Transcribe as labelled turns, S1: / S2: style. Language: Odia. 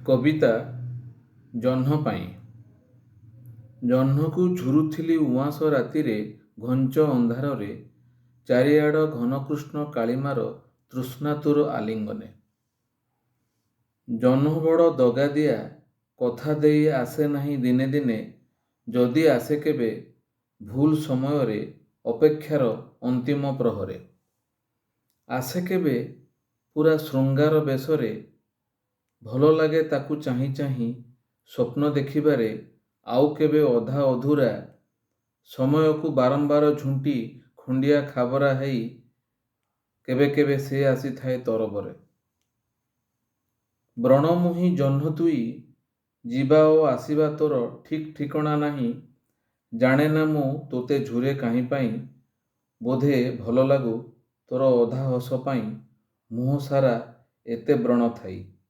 S1: କବିତା ଜହ୍ନ ପାଇଁ। ଜହ୍ନକୁ ଝୁରୁଥିଲି ଉଆଁସ ରାତିରେ ଘଞ୍ଚ ଅନ୍ଧାରରେ, ଚାରିଆଡ଼ ଘନକୃଷ୍ଣ କାଳିମାର ତୃଷ୍ଣାତୁର ଆଲିଙ୍ଗନେ। ଜହ୍ନ ବଡ଼ ଦଗାଦିଆ, କଥା ଦେଇ ଆସେ ନାହିଁ ଦିନେ ଦିନେ, ଯଦି ଆସେ କେବେ ଭୁଲ ସମୟରେ, ଅପେକ୍ଷାର ଅନ୍ତିମ ପ୍ରହରେ। ଆସେ କେବେ ପୂରା ଶୃଙ୍ଗାର ବେଶରେ, ଭଲ ଲାଗେ ତାକୁ ଚାହିଁ ଚାହିଁ ସ୍ୱପ୍ନ ଦେଖିବାରେ, ଆଉ କେବେ ଅଧା ଅଧୁରା, ସମୟକୁ ବାରମ୍ବାର ଝୁଣ୍ଟି ଖଣ୍ଡିଆ ଖାବରା ହେଇ କେବେ କେବେ ସେ ଆସିଥାଏ ତରବରେ। ବ୍ରଣମୁହିଁ ଜହ୍ନ ତୁଇ, ଯିବା ଓ ଆସିବା ତୋର ଠିକ୍ ଠିକଣା ନାହିଁ, ଜାଣେନା ମୁଁ ତୋତେ ଝୁରେ କାହିଁପାଇଁ, ବୋଧେ ଭଲ ଲାଗୁ ତୋର ଅଧା ହସ ପାଇଁ ମୁହଁ ସାରା ଏତେ ବ୍ରଣ ଥାଇ।